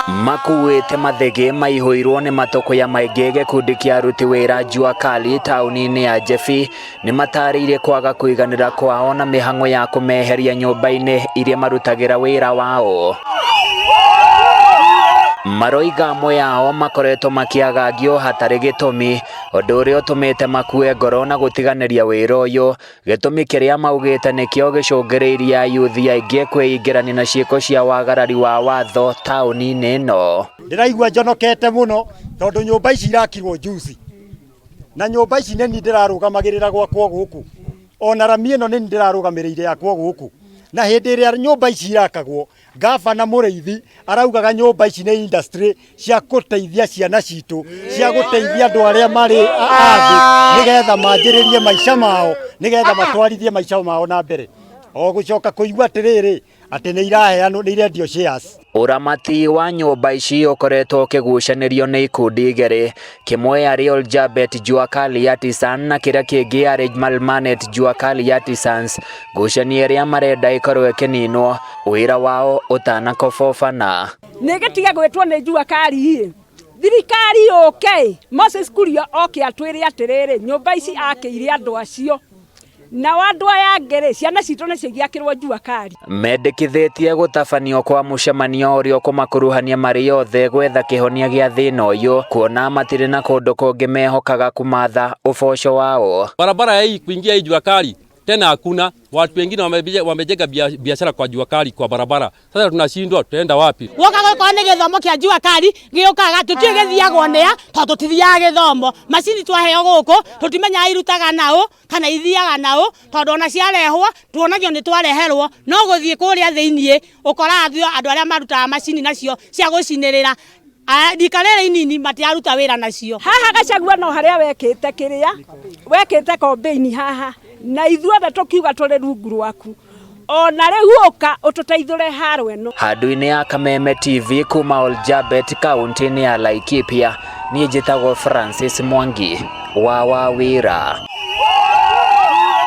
Makuĩte mathĩgĩ maihũirwo nĩ matũkũya maingĩ gĩkundi kĩa aruti wĩra Jua Kali taũni-inĩ ya Njebi nĩmatarĩirie kwaga kũiganĩra kwao na mĩhang'o ya kũmeheria nyũmba-inĩ iria marutagĩra wĩra wao. Maroiga amwe ao makoretwo makĩagagio hatarĩ gĩtũmi, ũndũ ũrĩa ũtũmĩte makue ngoro na gũtiganĩria wĩra ũyũ. Gĩtũmi kĩrĩa maugĩte nĩkĩo gĩcũngĩrĩirie ayuthi aingĩ kwĩingĩrania na ciĩko cia wagarari wa watho taũni-inĩ ĩno. Ndĩraigua njonokete mũno tondũ nyũmba ici irakirwo juzi na nyũmba ici nĩ niĩ ndĩrarũgamagĩrĩra gwakwo gũkũ ona rami ĩno nĩ niĩ ndĩrarũgamĩrĩire yakwo gũkũ na hĩndĩ ĩrĩa nyũmba ici irakagwo Gavana Mũrĩithi araugaga nyũmba ici nĩ industry cia gũteithia ciana citũ cia gũteithia andũ arĩa marĩ a thĩ nĩgetha manjĩrĩrie maica mao nĩgetha matwarithie maica mao na mbere o gũcoka kũigua atĩrĩrĩ atĩ nĩ iraheanwo nĩ irendio shares. Ũramati wa nyũmba ici ũkoretwo ũkĩgucanĩrio nĩ ikundi igĩrĩ, kĩmwe arĩ Oljabet Juakali Artisan na kĩrĩa kĩngĩ arĩ Malmanet Juakali Artisans. Ngucanio ĩrĩa marenda ĩkorwo ĩkĩninwo wĩra wao ũtanakobobana. Nĩ gĩtige gwĩtwo nĩ jua kari ĩ thirikari yũke Moses Kuria oke atwĩre atĩrĩrĩ nyũmba ici akĩire andũ acio nao andũ aya angĩ rĩ ciana citũ nĩcio igĩakĩrwo jua kari. Mendekithĩtie gũtabanio kwa mũcemanio ũrĩa ũkũmakuruhania marĩ othe gwetha kĩhonia gĩa thĩna ũyũ kuona matirĩ na kũndũ kũngĩ mehokaga kũmatha ũboco wao. Barabara hii kuingia hii jua kali tena hakuna. Watu wengine wamejenga biashara kwa jua kali kwa barabara. Sasa tunashindwa tutaenda wapi? Gwoka gũkorwo nĩ gĩthomo kĩa jua kali gĩũkaga tũtiũĩ gĩthiagwo nĩa tondũ tũtithiaga gĩthomo. Macini twaheo gũkũ tũtimenyaga irutaga naũ kana ithiaga naũ tondũ ona ciarehwo tuonagio nĩ twareherwo no gũthiĩ kũrĩa thĩiniĩ ũkoraga andũ arĩa marutaga macini nacio cia gũcinĩrĩra rika rĩrĩ inini matiraruta wĩra nacio. Haha Gachagua no harĩa wekĩte kĩrĩa wekĩte kombĩini haha na ithuothe tũkiuga tũrĩ rungu rwaku ona rĩu ũka ũtũteithũre haro ĩno. Handũ-inĩ ya Kameme TV kuma Oljabet kaunti-inĩ ya Laikipia, niĩ njĩtagwo Francis Mwangi wa Wawĩra.